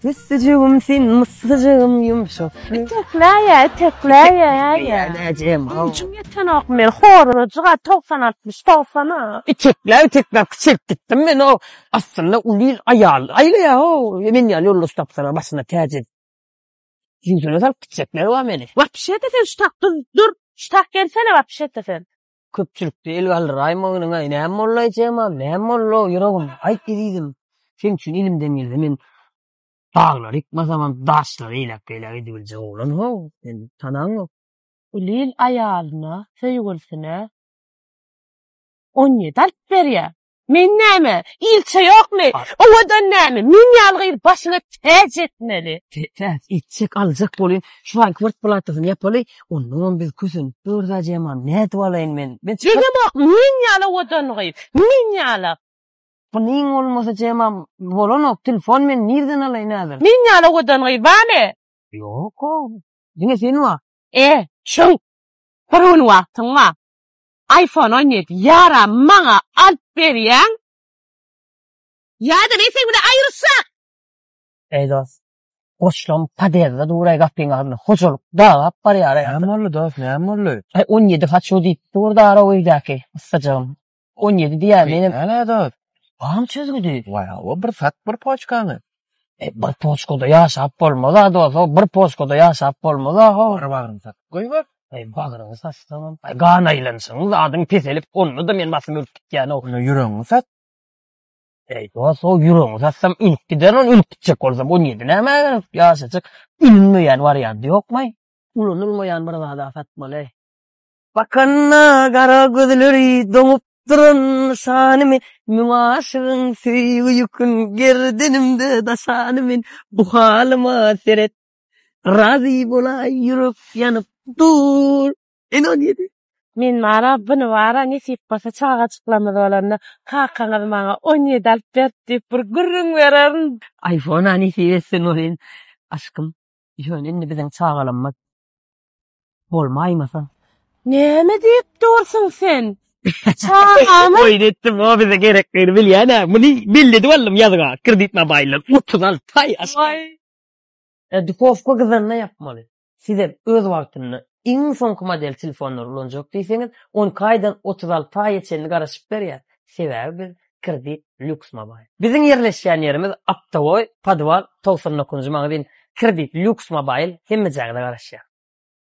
Tüssüjigim sen myssyjygym ýumşak. Itekläýä, itekläýä. Näjem how. Güýjüm ýetenok men horajyga 90 60 90-a. Itekläp itekläp kiçelip gitdim men o. Aslynda uly aýal aýlaýa ho. Men ýaly ýoldaş tapsana başyna täç edip. Ýüzüne salyp gitjekler bar meni. Wapşe-de sen şu tak dur, dur. Şu tak gelsene wapşe-de sen. Köpçülikde el galdyraýmagynyň-aý, näme boldy-aý Jemal, näme boldy-ow, ýüregim, aýt ezizim, seň üçin elimden gelse men daglary ýykmasamam, daşlary eýläk-beýläk edibiljek oglan-how, sen tanaňok. Ulil aýalyna, söýgülisine 17 alyp berýär. Men näme? Ilçe ýokmy? Owadan näme? Men ýaly gyz başyna täç etmeli. Täç etjek, aljak bolýan. Şu aýky bir platasyny ýapaly, onnoňam biz kösenip ýörüs-ä Jemal, nädip alaýyn men? Men Degemok, men ýaly owadan gyz, men ýaly. Pulyň bolmasa Jemal, bolanok, telefon men nirden alaýyn häzir? Men ýaly owadan gyz barmy? Ýok-ow, diňe sen bar. E, çüň, bir gün wagtyň bar. Iphone 17 ýara maňa alyp berýäň. Ýa-da men seň bilen aýryşjak. Eý dos. Goşlam podezde dur-aý gapyň agzynda. Hojalyk dagap barýar-aý. Näme boldy dos, näme boldy? Aý 17 haçu diýip dur dara öýdäki gyssajygym. 17 diýýär menem. Näme dos? Barmy çözgüdi? Waý hawa bir sat bir poçkany. E, bir poçkada ýaşap bolmaz-a dos, o bir poçkada ýaşap bolmaz-a ho. Bir bagryňy satyp goýber. Eý, bagryňy satsamam, aý, gan aýlanyşyň zadyň peselip, onda-da men basym ölüp gitýän-ow. Onda ýüregiňi sat. Eý, dos, o ýüregiňi satsam ölüp giderin, ony ölüp gitjek bolsam, 17 nämä gerek, ýaşajyk, ölünmeýän warianty ýokmaý? Ulanylmaýan bir zad-a satmaly. Bakanda gara gözleri doňup duran nyşany men, Müň aşygyň söýgi ýükün gerdenimde daşany men, Bu halyma seret, razy bolaý ýürek ýanyp dur. Ene 17. Men bara buny bara nesip bolsa çagajyklarymyz bolanda kakaňyz maňa 17 alyp berdi diýip bir gürrüň bererin. Iphone-a nesip etsin welin aşkym. Ýöne indi biziň çagalarymyz Bolmaýmasa. Näme diýip dursuň sen? Çagamy? Oýun etdim, o bize gerekligini bilýän-ä. Muny belli edip aldym ýazga. Kredit mobaýldan 36 aý aşgam. Waý. E, duhowka gyzanda ýapmaly. Sizem öz wagtynda iň soňky model telefonlary ulanjak diýseňiz, 12 aýdan 36 aýa çenli garaşyp berýär. Sebäbi biz Kredit Lux Mobile. Biziň ýerleşýän ýerimiz Aptowoý, podwal, 99-njy magazin. Kredit Lux Mobile hemmejäňize garaşýar.